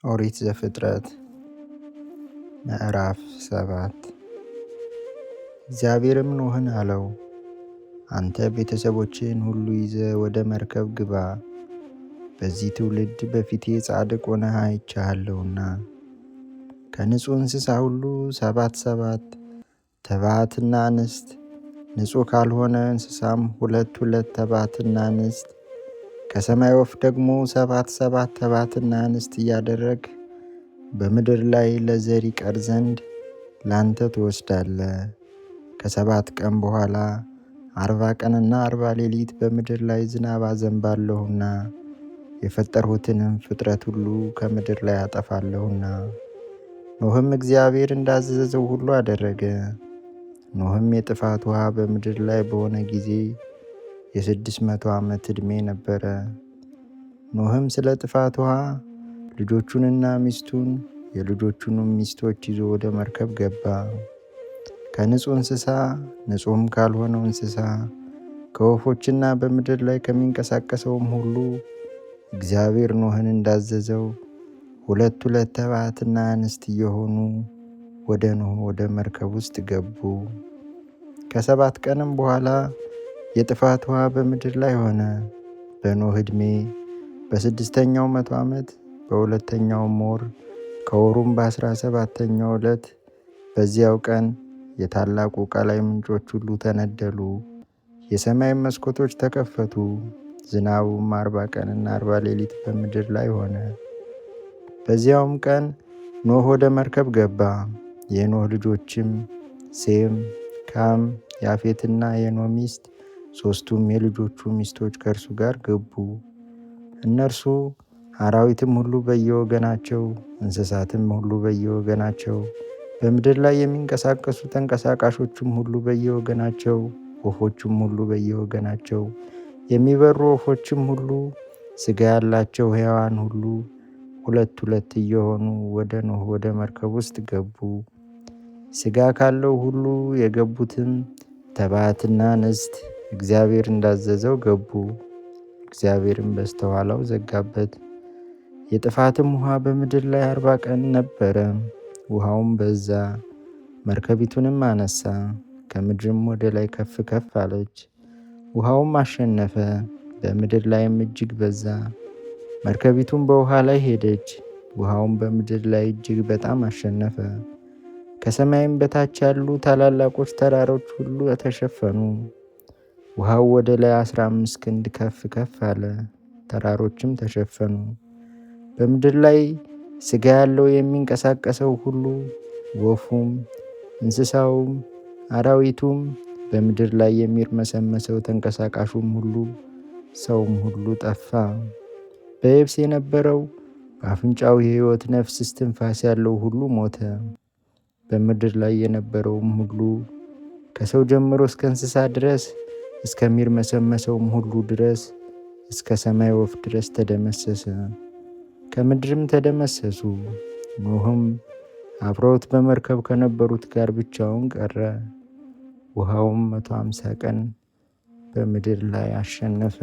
ኦሪት ዘፍጥረት ምዕራፍ 7። እግዚአብሔርም ኖኅን አለው፣ አንተ ቤተሰቦችህን ሁሉ ይዘህ ወደ መርከብ ግባ፣ በዚህ ትውልድ በፊቴ ጻድቅ ሆነህ አይቼሃለሁና። ከንጹሕ እንስሳ ሁሉ 7 7 ተባትና እንስት፣ ንጹሕ ካልሆነ እንስሳም 2 2 ተባትና እንስት፣ ከሰማይ ወፍ ደግሞ 7 7 ተባትና እንስት እያደረግህ በምድር ላይ ለዘር ይቀር ዘንድ ላንተ ትወስዳለህ። ከ7 ቀን በኋላ 40 ቀንና 40 ሌሊት በምድር ላይ ዝናብ አዘንባለሁና የፈጠርሁትንም ፍጥረት ሁሉ ከምድር ላይ አጠፋለሁና። ኖኅም እግዚአብሔር እንዳዘዘው ሁሉ አደረገ። ኖኅም የጥፋት ውሃ በምድር ላይ በሆነ ጊዜ የ600 ዓመት ዕድሜ ነበረ። ኖኅም ስለ ጥፋት ውሃ ልጆቹንና ሚስቱን የልጆቹንም ሚስቶች ይዞ ወደ መርከብ ገባ። ከንጹሕ እንስሳ ንጹሕም ካልሆነው እንስሳ ከወፎችና በምድር ላይ ከሚንቀሳቀሰውም ሁሉ እግዚአብሔር ኖኅን እንዳዘዘው 2 2 ተባትና እንስት እየሆኑ ወደ ኖኅ ወደ መርከብ ውስጥ ገቡ። ከ7 ቀንም በኋላ የጥፋት ውሃ በምድር ላይ ሆነ። በኖኅ ዕድሜ በስድስተኛው መቶ ዓመት በሁለተኛው ወር ከወሩም በ17ኛው ዕለት በዚያው ቀን የታላቁ ቀላይ ምንጮች ሁሉ ተነደሉ፣ የሰማይ መስኮቶች ተከፈቱ። ዝናቡም 40 ቀንና 40 ሌሊት በምድር ላይ ሆነ። በዚያውም ቀን ኖኅ ወደ መርከብ ገባ። የኖኅ ልጆችም ሴም፣ ካም፣ ያፌትና የኖኅ ሚስት 3ቱም የልጆቹ ሚስቶች ከእርሱ ጋር ገቡ። እነርሱ አራዊትም ሁሉ በየወገናቸው፣ እንስሳትም ሁሉ በየወገናቸው፣ በምድር ላይ የሚንቀሳቀሱ ተንቀሳቃሾችም ሁሉ በየወገናቸው፣ ወፎችም ሁሉ በየወገናቸው፣ የሚበሩ ወፎችም ሁሉ፣ ሥጋ ያላቸው ሕያዋን ሁሉ 2 2 እየሆኑ ወደ ኖኅ ወደ መርከብ ውስጥ ገቡ። ሥጋ ካለው ሁሉ የገቡትም ተባትና እንስት እግዚአብሔር እንዳዘዘው ገቡ። እግዚአብሔርም በስተኋላው ዘጋበት። የጥፋትም ውሃ በምድር ላይ 40 ቀን ነበረ። ውሃውም በዛ፣ መርከቢቱንም አነሳ፣ ከምድርም ወደ ላይ ከፍ ከፍ አለች። ውሃውም አሸነፈ፣ በምድር ላይም እጅግ በዛ። መርከቢቱም በውሃ ላይ ሄደች፣ ውሃውም በምድር ላይ እጅግ በጣም አሸነፈ። ከሰማይም በታች ያሉ ታላላቆች ተራሮች ሁሉ ተሸፈኑ። ውሃው ወደ ላይ 15 ክንድ ከፍ ከፍ አለ፣ ተራሮችም ተሸፈኑ። በምድር ላይ ሥጋ ያለው የሚንቀሳቀሰው ሁሉ ወፉም፣ እንስሳውም፣ አራዊቱም፣ በምድር ላይ የሚርመሰመሰው ተንቀሳቃሹም ሁሉ ሰውም ሁሉ ጠፋ። በየብስ የነበረው በአፍንጫው የሕይወት ነፍስ እስትንፋስ ያለው ሁሉ ሞተ። በምድር ላይ የነበረውም ሁሉ ከሰው ጀምሮ እስከ እንስሳ ድረስ እስከሚርመሰመሰውም ሁሉ ድረስ እስከ ሰማይ ወፍ ድረስ ተደመሰሰ። ከምድርም ተደመሰሱ። ኖኅም አብረውት በመርከብ ከነበሩት ጋር ብቻውን ቀረ። ውሃውም 150 ቀን በምድር ላይ አሸነፈ።